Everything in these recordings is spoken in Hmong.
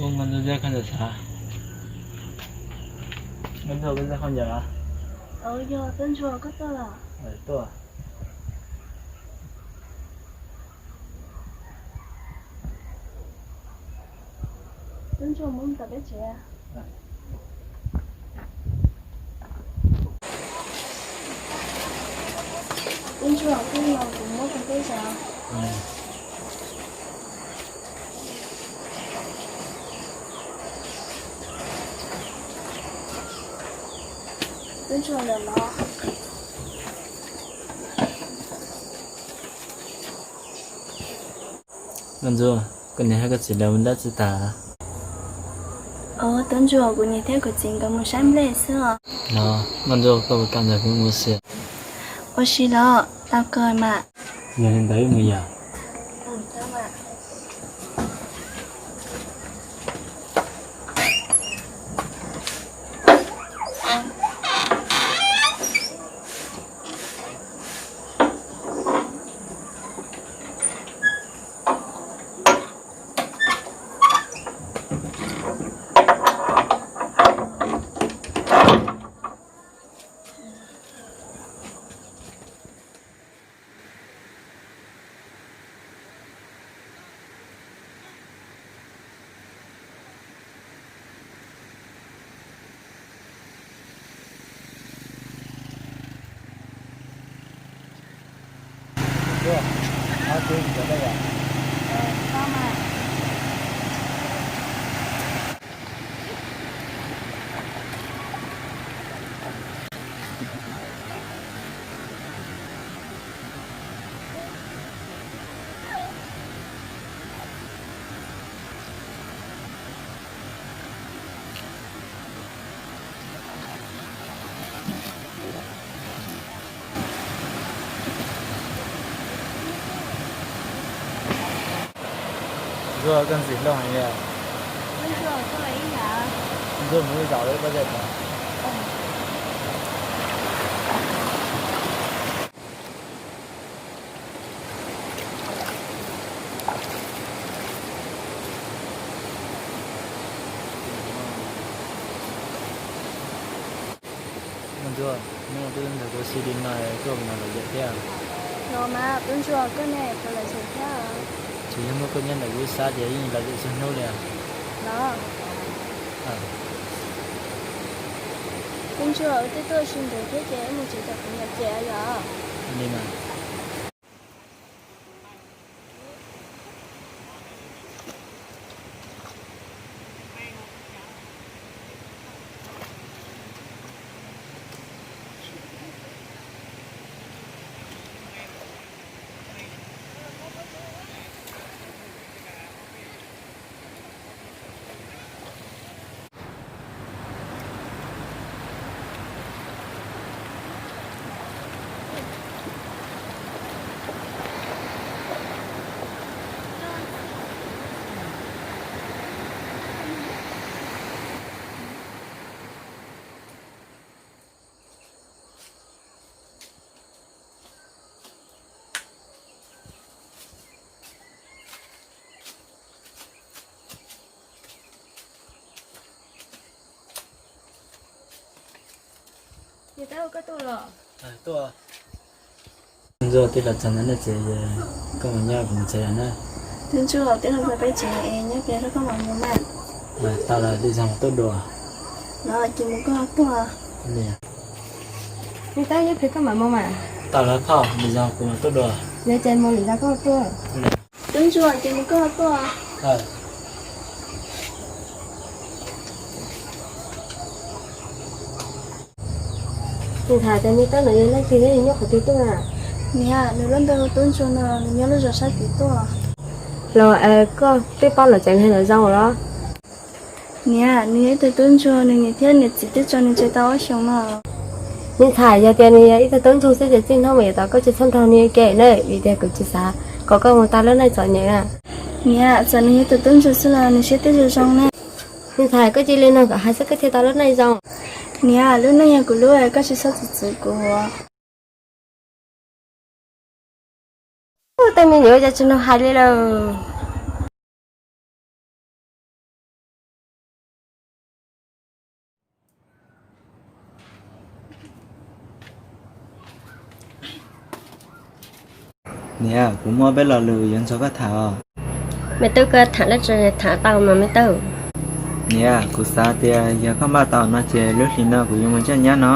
Ntsuag, koj ntawm xav, Ntsuag, koj ntawm qhov ncauj los? Yog, Tub Ntsuag, koj tuaj los? Tuaj. Tub Ntsuag, mus tom peb tsev. Tub Ntsuag, koj los kuv muab koj tej zog. Tub Ntsuag, los los. Nkauj Ntsuag, koj niam thiab koj txiv lawv mus dab tsi tas? Os, Tub Ntsuag, kuv niam thiab kuv txiv nkawd mus saib nplej xwb os. No, Nkauj Ntsuag, koj puas kam nrog kuv mus xwb? Ua si los, tau kawg mas. Yog li ntawd wb mus yom. Ntsuag, koj ntxim hlub heev li. Ntsuag, mus ib zaug lawm koj thiaj tau. Nkauj Ntsuag, hnub no twb nrog kuv ua si li no, koj puas nrog lom zem thiab? Los mas, Tub Ntsuag, koj ne puas lom zem thiab? Tsis yog muaj koj nyob ntawm kuv xav tias yeej lom zem txhua hnub li. Los, Tub Ntsuag, wb twb tuaj ua si ntev thiab ces wb mus tsev tom kuv niam tsev yom. Li mas. Ntsuag, twb los txog ntawm nej tsev, koj mus nyob kuv mus tsev lawm na. Tub Ntsuag, twb los txog peb tsev es nyob peb rau koj mam mus mas. Tau lawm, lwm zaus mam tuaj dua. Los ces mus koj tuaj. Li tab nyob peb koj mam mus mas. Tau lawm phauj, lwm zaus kuv mam tuaj dua. Yog ces mus lwm zaus koj tuaj. Tub Ntsuag, ces mus koj tuaj. Nws tham tias me tub no yog leej twg thiab nws nyob qhov twg tuaj na? Niam, nws lub npe hu Tub Ntsuag no, nws nyob lub zos sab tid tuaj. Los koj twb paub lawv tsev neeg lawv zoo los? Niam, nws yog ib tug tub ntsuag, nws niam thiab niam txiv twb tso nws tseg tau ob xyoos no. Me ntxhais, yog tias nws yog ib tug tub ntsuag xwb ces txij hnub no yav tod koj tsis txhob nrog nws ua ke na, vim tias kuv tsis xav kom koj mus tau lub neej txom nyem na. Niam, txawm nws yog ib tug tub ntsuag xwb los nws siab twb zoo zoo ne. Me ntxhais, koj cia li mloog kuv hais xwb koj thiaj tau lub neej zoo. Niam, lub neej yog kuv lub, koj tsis txhob txwv txwv kuv. Tej me nyuam ua cas tsis mloog hais li lawm. Niam, kuv muaj peb lo lus yuav nrog koj tham os. Me tub, koj tham dab tsi tham tau mas me tub. Niam, kuv xav tias yog koj npaj tau no ces lub hlis no kuv yuav mus coj nyab no.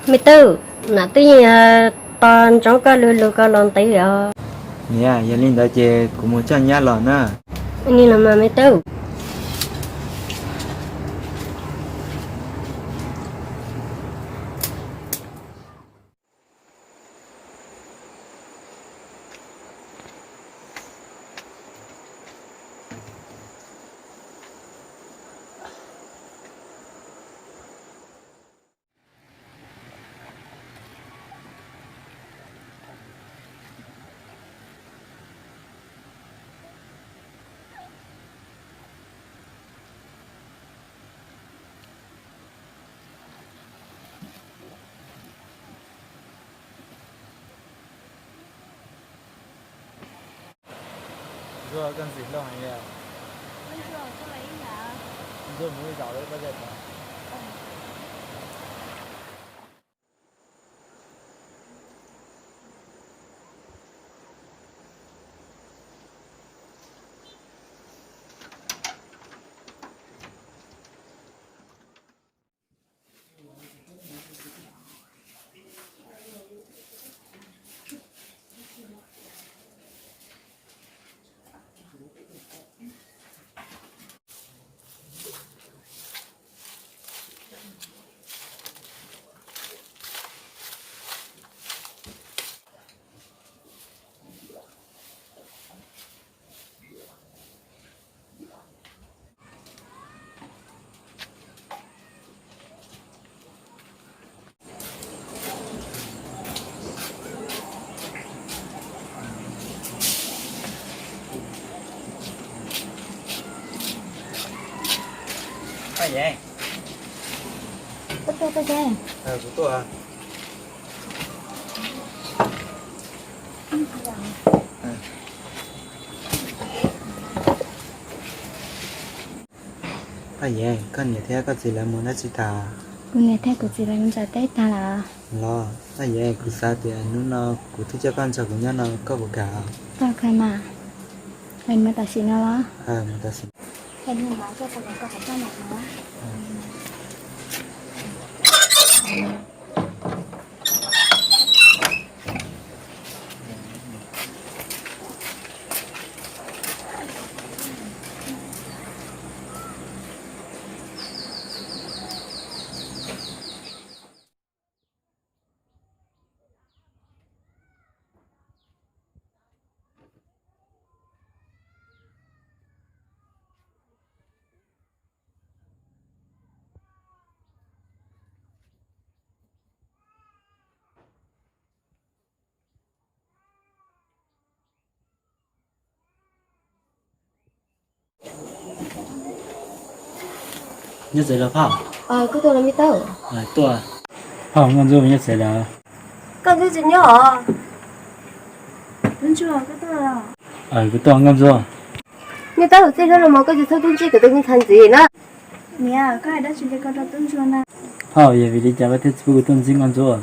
Me tub, nam twb yeej tos ntsoov koj lub lus koj los ntev os. Niam, yog li ntawd ces kuv mus coj nyab los na. Ni los mas me tub. Ntsuag, koj ntxim hlub heev li. Ntsuag mus ib zaug lawm, koj thiaj tau. Koj tuaj tau ces. Kuv tuaj. Paj Yev, koj niam thiab koj txiv lawv mus dab tsi tag? Kuv niam thiab kuv txiv lawv mus nram teb tag lawm. Los, Paj Yev, kuv xav tias hnub no kuv twb coj koj nrog kuv nyob no, koj puas kam? Tau kawg mas. Mus tam sim no los? Mus tam sim. Nyob tsev los phauj? Koj tuaj los me tub? Tuaj. Phauj, Nkauj Ntsuab nyob tsev lawm? Nkauj Ntsuab tsis nyob os. Tub Ntsuag, koj tuaj los? Kuv tuaj Nkauj Ntsuab. Me tub, txij hnub no mus koj tsis txhob tuaj ntsib kuv tus me ntxhais ntxiv na. Niam, koj hais dab tsi li ko rau tub ntsuag na? Phauj, yog vim li cas koj thiaj tsis pub kuv tuaj ntsib Nkauj Ntsuab?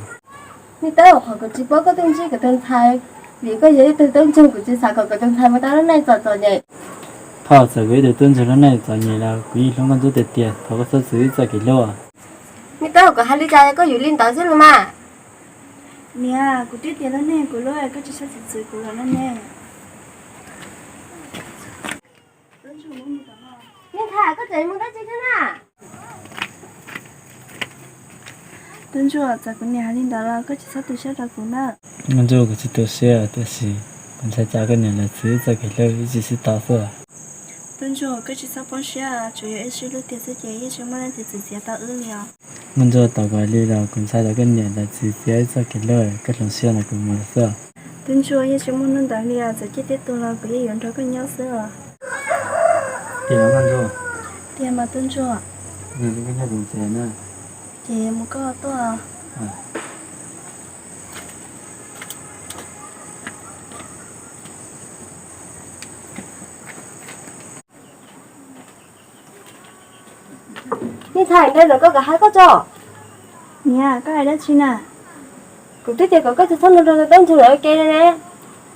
Me tub, qhov kuv tsis pub koj tuaj ntsib kuv tus ntxhais, vim koj yog ib tug tub ntsuag, kuv tsis xav kom kuv tus ntxhais mus tau lub neej txom txom nyem. Phauj, txawm kuv ib tug tub ntsuag lub neej txom nyem los kuv yeej hlub Nkauj Ntsuab tiag tiag, thov koj txhob txwv wb txoj kev hlub. Me tub, kuv hais li cas koj yuav li ntawd xwb los mas. Niam, kuv twb tias lub neej kuv hlub, koj tsis txhob txwv txwv kuv los ne. Me ntxhais, koj tseem mus dab tsi thiab na? Tub ntsuag, txawm kuv niam hais li ntawd los koj tsis txhob tu siab rau kuv na. Nkauj Ntsuag, kuv tsis tu siab, tiam sis kuv ntshai tsam koj niam lawv txwv wb txoj kev hlub, wb tsis sib tau xwb. Tub ntsuag, koj tsis txhob poob siab, tsuas yog wb sib hlub tiag xwb ces yeej tsis muaj leej twg txwv txiav tau wb li os. Nkauj Ntsuag, txawm kuv hais li los kuv ntshai tsam koj niam lawv txwv txiav wb txoj kev hlub, koj txhob tu siab, kuv mus lawm xwb. Tub ntsuag, yeej tsis muaj hnub ntawd li os, txawm ciaj thiab tuag los kuv yeej yuav nrog koj nyob xwb os. Tiag los Nkauj Ntsuag? Tiag mas tub ntsuag. Ces mus koj tuaj. Me ntxhais, ntawm no koj kam hais koj tso. Niam, koj hais dab tsi na? Kuv twb tias kom koj tsis txhob nrog tub ntsuag lawv ua ke li ne.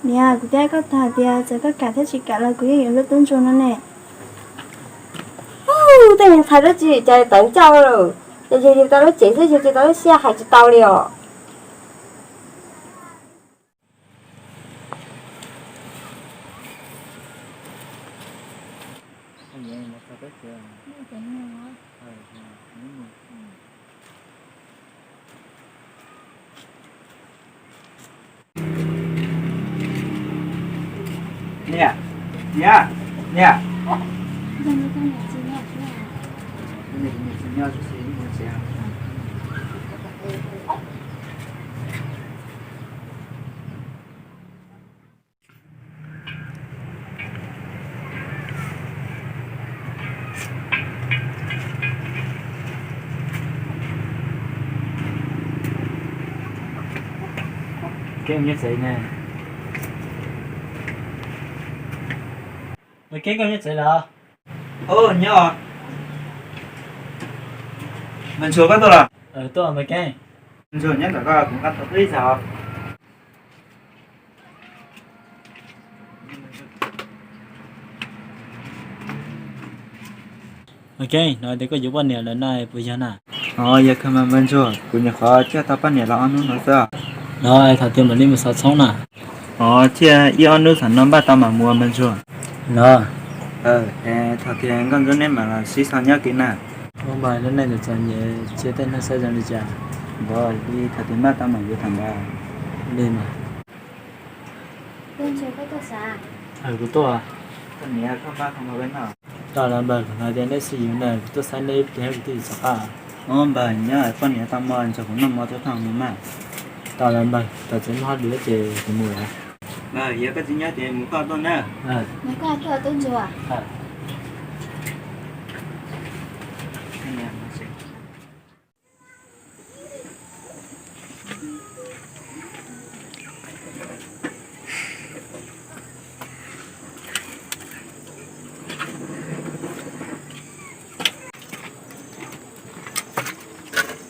Niam, kuv twb hais koj tag tias txawm koj kam thiab tsis kam los kuv yeej yuav hlub tub ntsuag no ne. Ub, tej me ntxhais dab tsi cas tawv ncauj lawm, ces yog yug tau lub cev xwb yug tsis tau lub siab hais tsis tau li os. Niam, niam, niam. Keeb nyob tsev ne. Mas Keeb, koj nyob tsev los? Nyob. Mas Ntsuag, koj tuaj los? Tuaj mas Keeb. Ntsuag, nyob ntawm koj, kuv nqa tau ib txhais os. Mas Keeb, no tias koj yuav poj niam lawm na, puas yog na? Os, yog kawg mas Npawg Ntsuag, kuv nyuam qhuav coj tau poj niam los ob hnub no xwb. Los thaum twg mam li mus xov txhoob na? Os, thiaj ib ob hnub xam no npaj tau mam mus Npawg Ntsuag. Los. Thaum twg Nkauj Ntsuab neb mam los sib sau nyob kev na. Ua mas lub neej txom nyem cia tej neeg xav zoo li cas. Npawg, li thaum twg npaj tau mam yuav tham ntawd. Li mas. Kuv tuaj. Tau lawm npawg, kuv hais tias neb xib yuv ntawd kuv tuaj saib neb ib pliag kuv twb tsis txog qab. Os npawg, nyob poj niam tau mov ntshe kuv noj mov tau thaj mus mas. Tau lawm npawg, tom tsev muaj hauj lwm ces kuv mus lawm. Npawg, yog koj tsis nyob ces mus koj tuaj na. Nkauj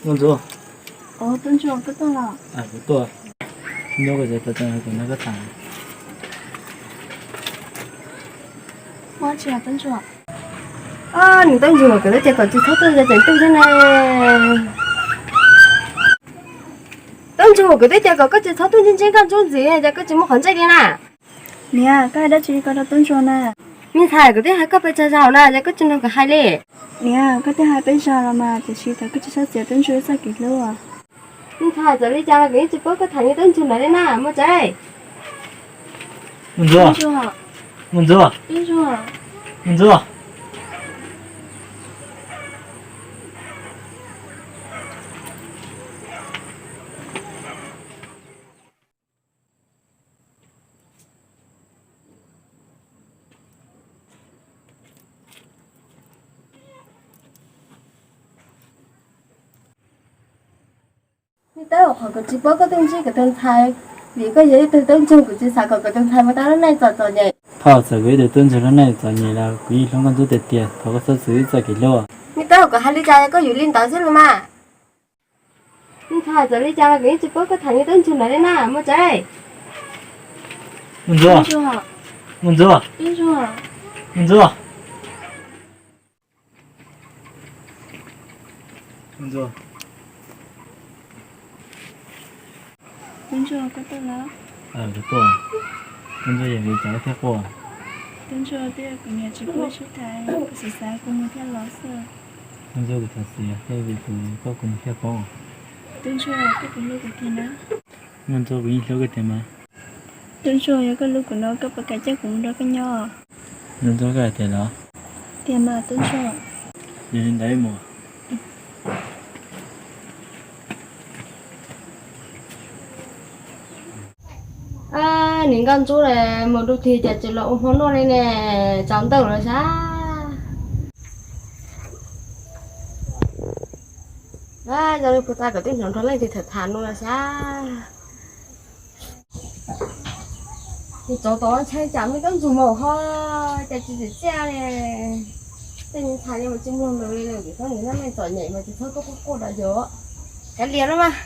Ntsuab. Os, Tub Ntsuag, koj tuaj los? Kuv tuaj. Nyob koj tsev tos kuv nrog koj tham. Muaj dab tsi Tub Ntsuag? Nws Tub Ntsuag, kuv twb tias kom tsis txhob tuaj ncig tsev ntuj thiab ne. Tub Ntsuag, kuv twb tias kom koj tsis txhob tuaj ncig ntsib Nkauj Ntsuab ntxiv, ces koj tsis muaj qhov ntsej li na. Niam, koj hais dab tsi ko rau Tub Ntsuag na? Me ntxhais, kuv twb hais koj pes tsawg zaus na, ces koj tsis mloog kuv hais li. Niam, koj twb hais peb zaug los mas, tiam sis thov koj tsis txhob txiav Tub Ntsuag ib txoj kev hlub. Me ntxhais, txawm li cas los kuv yeej tsis pub koj tham li Tub Ntsuag lawm li na, mus tsev. Nkauj Ntsuab. Nkauj Ntsuab. Nkauj Ntsuab. Niam Tub, qhov kuv tsis pub koj tuaj ntsib kuv tus ntxhais, vim koj yog ib tug tub ntsuag, kuv tsis xav kom kuv tus ntxhais mus tau lub neej txom txom nyem. Thaum txawm kuv ib tug tub ntsuag lub neej txom nyem los kuv yeej hlub Nkauj Ntsuab tiag tiag, thov koj txhob txwv ib txoj kev hlub. Niam Tub, kuv hais li cas koj yuav li ntawd xwb los mas. Me ntxhais, txawm li cas los kuv yeej tsis pub koj tham li Tub Ntsuag lawm li na, mus tsev. Nkauj Ntsuab. Nkauj Ntsuab. Nkauj Ntsuab. Nkauj Ntsuab. Tub Ntsuag, koj tuaj los? Kuv tuaj. Nkauj Ntsuab, yog vim li cas koj thiaj quaj? Tub Ntsuag, twb yog kuv niam tsis pub sib tham, kuv xav xav kuv mus thiaj los xwb. Nkauj Ntsuab, kuv xav xav thiaj vim kuv koj kuv mus thiaj paub. Tub Ntsuag, koj puas hlub kuv tiag na? Nkauj Ntsuab, kuv yeej hlub koj tiag mas. Tub Ntsuag, yog koj hlub kuv no koj puas kam coj kuv mus nrog koj nyob? Nkauj Ntsuab, koj hais tiag los? Tiag mas Tub Ntsuag. Yog li ntawd mus. Niam Nkauj Ntsuab, mus dua twg cas tsis los ua hmo noj li ne, tsaus ntuj lawm sas. Zoo li puag ta kom twb hnov nrov leej twg tham tham no lawm sas. Kuv tsov tom ntshai tsam me Tub Ntsuag mus ho cas tsis tsim txiaj li. Tej me ntxhais li mas tsis mloog lus li lawm, vim thaum nws lub neej txom nyem mas tsis txhob tuaj quaj quaj rau yus. Kav liam no mas.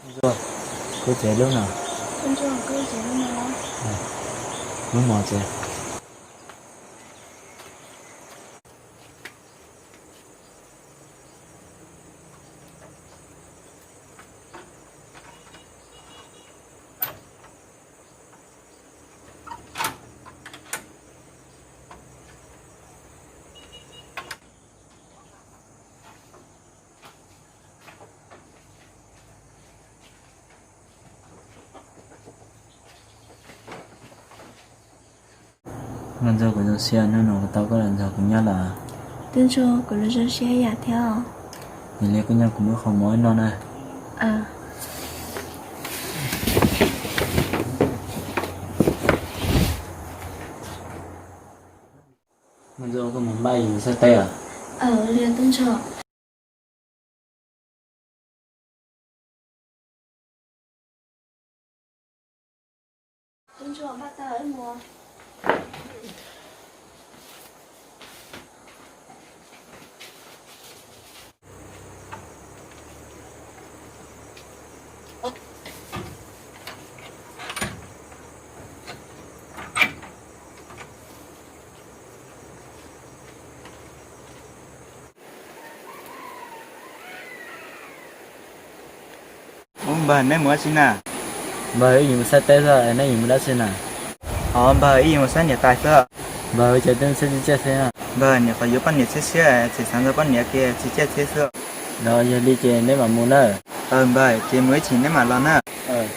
Ntsuag, kuv tsev lub no. Lub mos tsev. Nkauj Ntsuag, kuv zoo siab hnub no kuv tau koj los nrog kuv nyob lawm. Tub Ntsuag, kuv los zoo siab ib yam thiab os. Yog li koj nyob kuv muab qhov mov ib noj na. Nkauj Ntsuag, koj mus npaj yus xab teb os. Tub Ntsuag. Ub, npawg, neb mus dab tsi na? Npawg, wb yuav mus xab teb xwb, neb yuav mus dab tsi na? Os npawg, wb yuav mus saib niam tais xwb. Npawg, cas twb mus txhiab txiv txiaj xwb na? Npawg, niam qhov yuav poj niam txhiab txiab, txiv xav nrog poj niam kiag txiv txiaj txhiab xwb. Los yog li ces neb mam mus na. Aws npawg, ces mus ib chim neb mam los na. Nkauj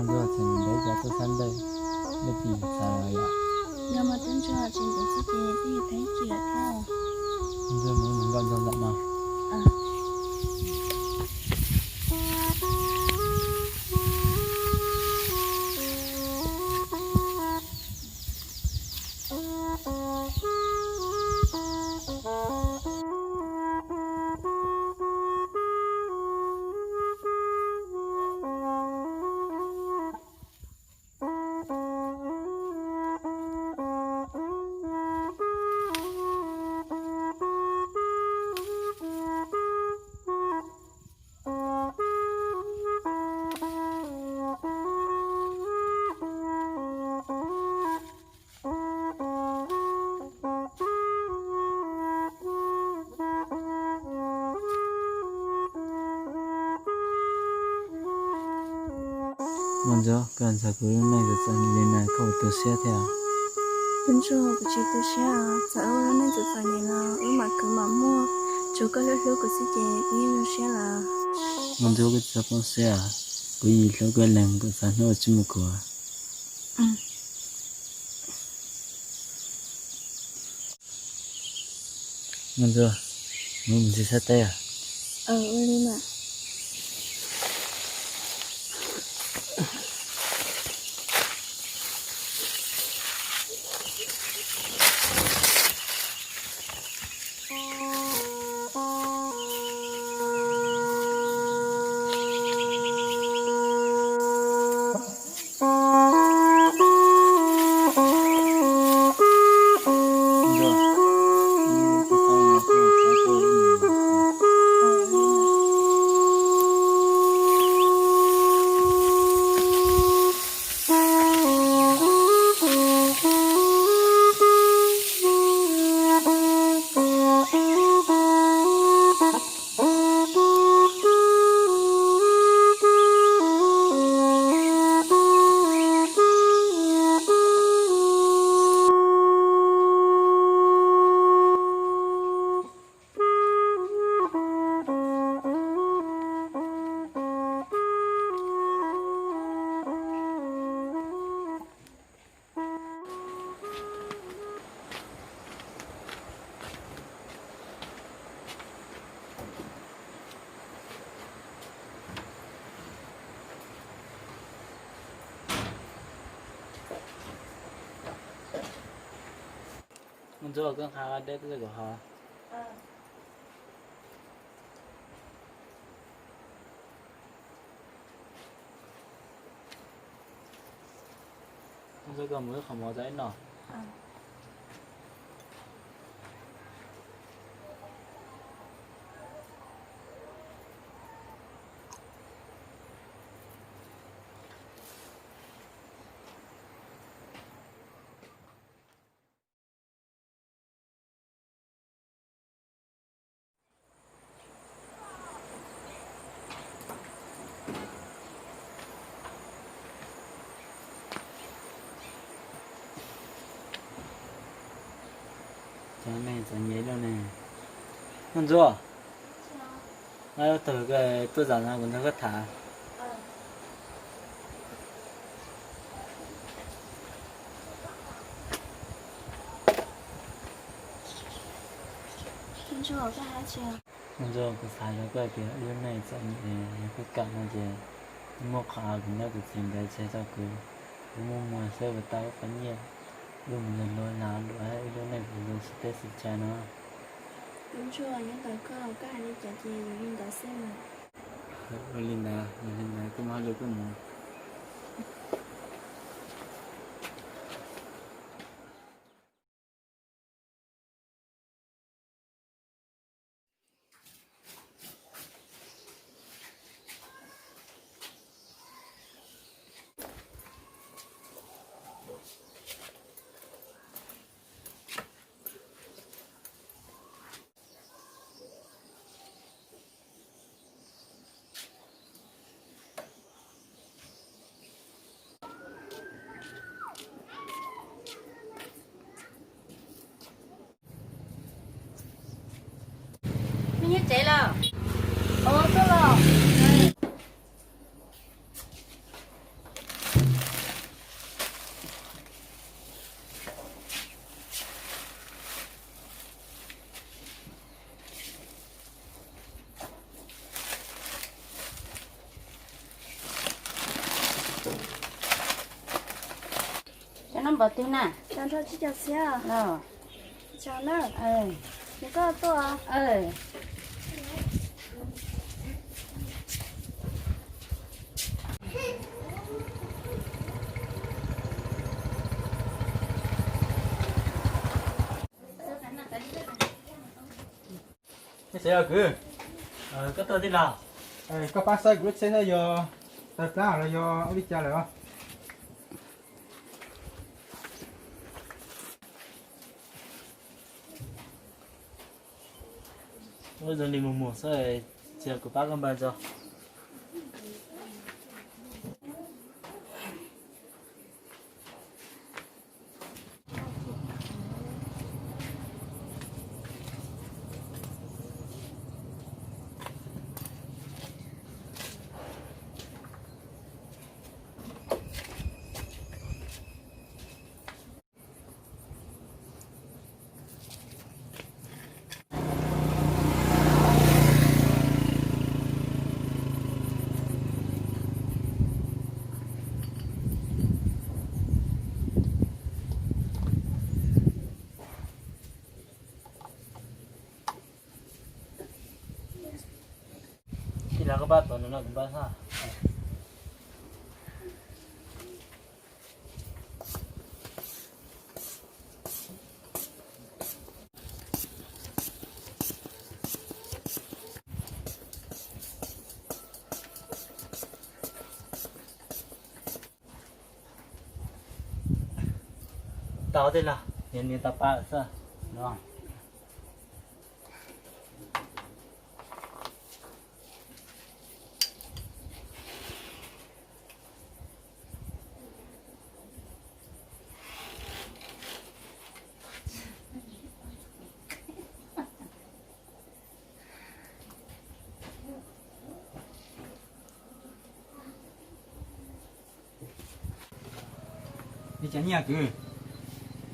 Ntsuag, tseem ntev cas tuaj xab npej, npej tsis xav los yom? Yog mas tub ntsuag, tseem ntev xwb ces twb yuav tag ib chim lawm thiab. Nkauj Ntsuag, mus mus Nkauj Ntsuag ntawm no. Nkauj Ntsuag, koj ntxhais kuv lub neej txom txom nyem li no koj puas tu siab thiab? Tub ntsuag, kuv tsis tu siab os, txawm wb lub neej txom txom nyem los wb mam khwv mam muaj, tsuas koj hlub hlub kuv xwb ces kuv yeej zoo siab lawm. Nkauj Ntsuag, koj tsis txhob poob siab, kuv yeej hlub koj ib leeg kom txog hnub uas tsis muaj kuv. Nkauj Ntsuag, mus ntxiv xab teb os. Ua li mas. Ntsuag, koj nqa dej tuaj rau kuv haus. Ntsuag, koj mus ib qho mov tso wb noj. Cov neeg txom nyem lawm ne. Muaj Ntsuag, nqa lub tawg tuaj zam no kuv nrog koj tham. Muaj Ntsuag, kuv xav rau koj tias wb lub neej txom nyem, yog koj kam no ces muaj qhov kuv nyob kuv txiv ntawd tseg rau kuv, kuv muaj muag saib puas tau ib qho nyiaj, wb mus luag luag nas luam wb lub neej puas zoo xwm teb xwm chaw no. Tub Ntsuag, nyob ntawm koj, koj hais li cas ces yog li ntawd xwb mas. Ua li ntawd, yog li ntawd koj muab hauj lwm koj mus. Nyob tsev los? Ua tuaj los. Cov no npaum twg na? Cov no tsib caug txhiab. Tsaug na. Mus koj tuaj. Kwv, koj tuaj tij laug? Koj pab saib kuv lub tsheb saib yog tawg plab los yog ua li cas lawm. Ua zoo li mus mus xwb, cia kuv pab koj npaj tso. Tij laug, koj pab tuav no kuv npaj xwb. Tau tij laug, niam niam tau pab lawm xwb. Ib co nyiaj kwv.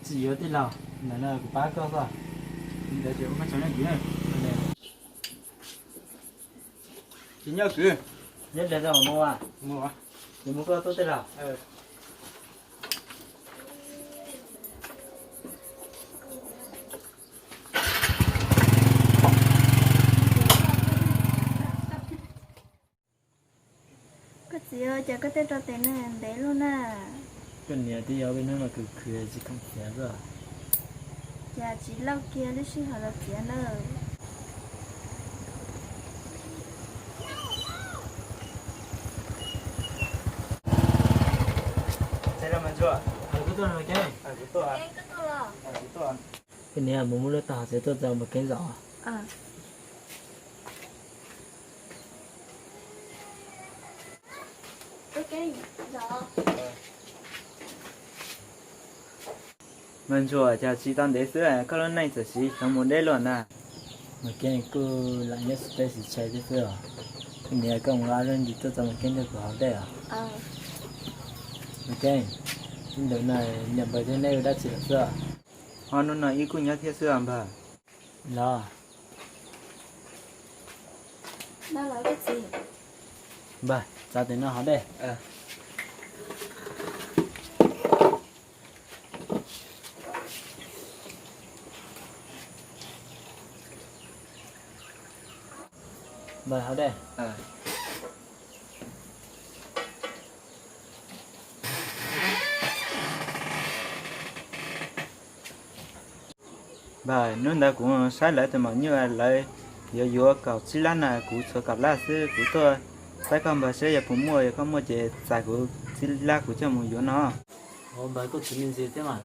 Tsis yuav tij laug, ntawm no kuv pab koj xwb. Ntawd ces ua koj tsaug nyiaj kwv. Ces nyiaj kwv, nyob pliag tau mus, mus, ces mus koj tuaj tij laug. Mus. Cas koj tej rau tes neeg ntev luaj na? Koj niam twb yog peb hnub no khwv khwv tsis khoom txiav xwb. Cas tsis lauj kiag lub sij hawm los txiav na. Koj niam mus muab lub taub hau txiav tuaj tso Npawg Keeb zov. Npawg Ntsuag, cas tsis tau ntev xwb koj lub neej txawm siv xyov mus deb luaj na. Npawg Keeb, kuj lam nyob xis teb xis chaw thiab xwb os. Koj niam, koj mus nqa zaub nti tuaj tso Npawg Keeb nrog kuv haus dej os. Npawg Keeb, ib ntus no niam npawg thiab neb ua dab tsi lawm xwb? Ho hnub no wb kuj nyob thiab xwb os npawg. Los, npawg, txav tes no haus dej. Npawg, haus dej. Npawg, hnub ntawd kuv saib lawv tus maum nyuj lawv yuav yuav kaum tsib lab na, kuv tshuav kaum lab xwb, kuv tuaj saib koj npawg saib yog puas muaj, yog koj muaj ces txais kuv tsib lab kuv coj mus yuav no. Ua npawg, koj tsis me ntsis thiab mas.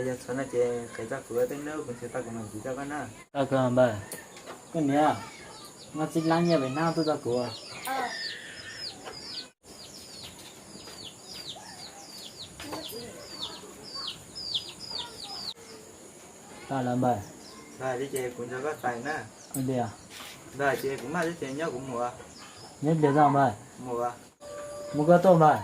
Yog tshuav no ces qhia tso kuv, tej hnub kuv nrhiav tau kuv mam nrhiav rau koj na. Tau kawg npawg. Koj niam, muab tsib lab nyiaj pem hnab tuaj tso kuv. Tau lawm npawg. Npawg, li ces kuv nrog koj txais na. Ua li os. Npawg, ces kuv maj thiab ces nyob kuv mus. Nyob pliag tso npawg. Mus. Mus koj tuaj npawg.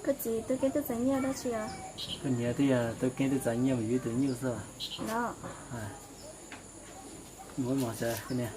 Koj txiv, Tub Keeb twb txais nyiaj dab tsi os? Koj niam, twb yog Tub Keeb twb txais nyiaj mus yuav tus nyuj xwb. Los, muab mos tso koj niam.